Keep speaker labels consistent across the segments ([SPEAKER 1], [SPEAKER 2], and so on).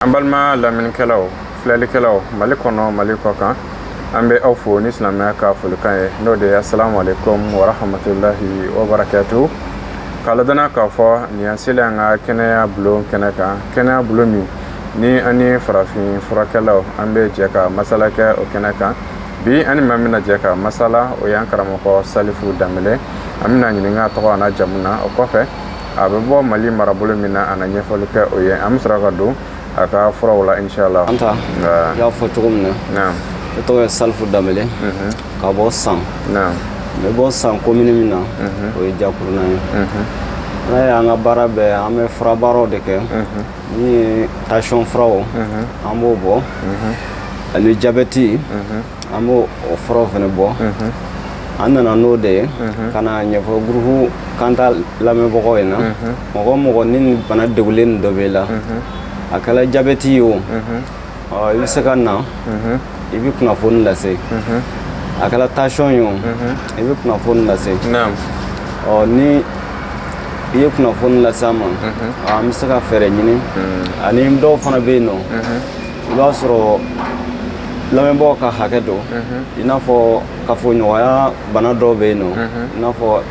[SPEAKER 1] An balima lamɛnnikɛlaw, filɛlikɛlaw, Mali kɔnɔ, Mali kɔ kan, an bɛ aw fo ni silamɛya ka folikan ye, n'o de ye asalamu aleykum wa rahmatulahi wa barakatuhu. K'a ladɔnna k'a fɔ nin y'an selen an ka kɛnɛya bulon kɛnɛ kan, kɛnɛya bulon min ni an ni farafin furakɛlaw an bɛ jɛ ka masala kɛ o kɛnɛ kan. Bi an ni maa min bɛna jɛ ka masala, o y'an karamɔgɔ Salifu Danbele. An bɛna ɲininka a tɔgɔ n'a jamu na, o kɔfɛ a bɛ bɔ Mali marabolo min na, a na ɲɛfɔli kɛ o ye. An bɛ sɔrɔ ka don a ka furaw la inshallah.
[SPEAKER 2] Anta, i y'a fɔ cogo min na, ne tɔgɔ ye Salifu Danbele ka bɔ San. N bɛ bɔ San commune min na, o ye Jakuruna ye. N'a ye an ka baara bɛɛ, an bɛ fura baaraw de kɛ. Min ye tension furaw, an b'o bɔ, ani jabɛti, an b'o furaw fana bɔ. An nana n'o de ye ka na ɲɛfɔ groupe Kanta lamɛnbagaw ɲɛna. Mɔgɔ o mɔgɔ ni nin bana degulen dɔ b'i la, a kɛra jabɛti ye o, i bɛ se ka na, i bɛ kunnafoni lase. A kɛra tension ye o, i bɛ kunnafoni lase. Ɔ ni i ye kunnafoni lase an ma, an bɛ se ka fɛɛrɛ ɲini. Ani dɔw fana bɛ yen nɔ, i b'a sɔrɔ lamɛnbagaw ka hakɛ don, i n'a fɔ kafoɲɔgɔnya bana dɔw bɛ yen nɔ, i n'a fɔ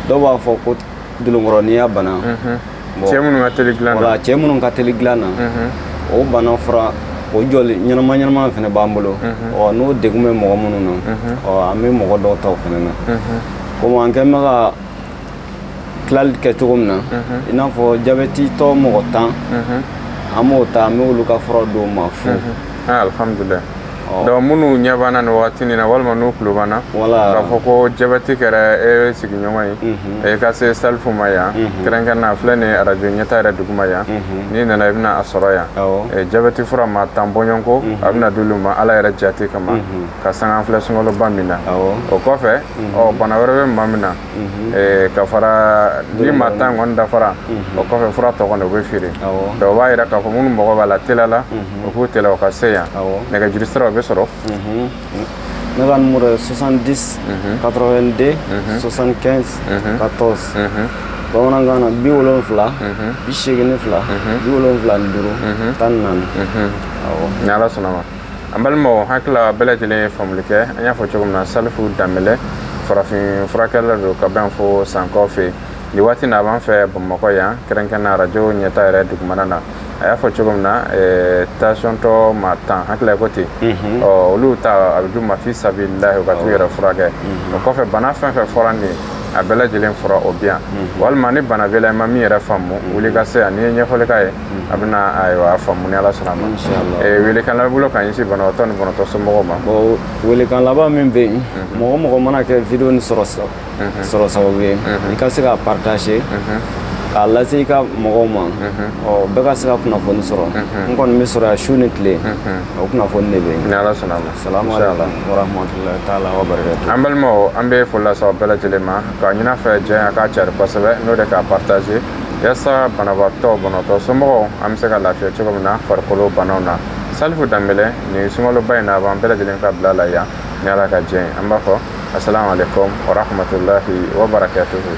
[SPEAKER 2] dɔw b'a fɔ ko dolonkɔrɔniya bana.
[SPEAKER 1] Cɛ minnu ka teli dilan na.
[SPEAKER 2] Voilà, cɛ minnu ka teli dilan na, o bana fura o jɔli ɲɛnama ɲɛnama fana b'an bolo. Ɔ n'o degun bɛ mɔgɔ minnu na, ɔ an bɛ mɔgɔ dɔw ta o fana na. Komi an kɛn bɛ ka tilali kɛ cogo min na, i n'a fɔ jabɛti tɔ mɔgɔ 10, an b'o ta, an bɛ olu ka fura d'o ma fu.
[SPEAKER 1] Alhamdulilayi. Donc minnu ɲɛ b'an na nin waati in na, walima n'u tulo b'an na, k'a fɔ ko jabɛti kɛra e sigiɲɔgɔn ye, e ka se Salifu ma yan, kɛrɛnkɛrɛnnenya filɛ nin ye arajo ɲɛta yɛrɛ duguma yan. N'i nana, i bɛna a sɔrɔ yan. Jabɛti fura maa 10 bɔɲɔgɔnko, a bɛna d'olu ma Ala yɛrɛ jate kama, ka sanga filɛ sunkaloba min na. O kɔfɛ, ɔ bana wɛrɛ bɛ maa min na ka fara ni maa 10 kɔni dafara, o kɔfɛ fura tɔ kɔni o bɛ feere. Donc o b'a yira k'a fɔ minnu mago b'a la teliya la, u k'u teliya u ka se yan. Nɛgɛjuru sira o bɛ sɔrɔ.
[SPEAKER 2] Ne ka numéro ye 70 82 75 14. Bamanankan na, 70 82 75 14. Awɔ.
[SPEAKER 1] Ni Ala sɔnna ma. An balimaw, hakili la bɛɛ lajɛlen ye faamuli kɛ. An y'a fɔ cogo min na, Salifu Danbele farafin furakɛla don ka bɛn fo Sankaw fɛ yen. Nin waati in na, a b'an fɛ Bamakɔ yan, kɛrɛnkɛrɛnnenya arajo ɲɛta yɛrɛ dugumana na. A y'a fɔ cogo min na, tension tɔ maa 10, hakili la ko ten, ɔ olu ta a bɛ d'u ma fi sabililahi, u ka t'u yɛrɛ furakɛ. O kɔfɛ, bana fɛn fɛn fɔra nin ye, a bɛɛ lajɛlen fura o bi yan. Walima ni bana b'i la, i ma min yɛrɛ faamu, wuli ka se yan. N'i ye ɲɛfɔli k'a ye, a bɛna ayiwa a faamu ni Ala sɔnna a ma. Welekan laban bolo ka ɲɛsin banabaatɔ ni banabaatɔ somɔgɔw ma.
[SPEAKER 2] Bon, welekan laban min bɛ yen, mɔgɔ mɔgɔ mana kɛ vidéo nin sɔrɔ sababu ye, i ka se k'a partager, k'a lase i ka mɔgɔw ma, ɔ bɛɛ ka se ka kunnafoni sɔrɔ. N kɔni bɛ sɔrɔ yan su ni tile, o kunnafoni de bɛ yen.
[SPEAKER 1] Ni Ala sɔnna a ma.
[SPEAKER 2] Salamu aleykum wa rahmatulahi taala wa barakatuh.
[SPEAKER 1] An balimaw, an bɛ foli lase aw bɛɛ lajɛlen ma, k'a ɲini a fɛ jɛ a k'a cari kosɛbɛ, n'o de k'a partager, yaasa banabaatɔ, banabaatɔ somɔgɔw, an bɛ se ka lafiya cogo min na farikolo banaw na. Salifu Danbele, nin sunkaloba in na, a b'an bɛɛ lajɛlen ka bila la yan ni Ala ka jɛ ye. An b'a fɔ asalamu aleykum wa rahmatulahi wa barakatuhu.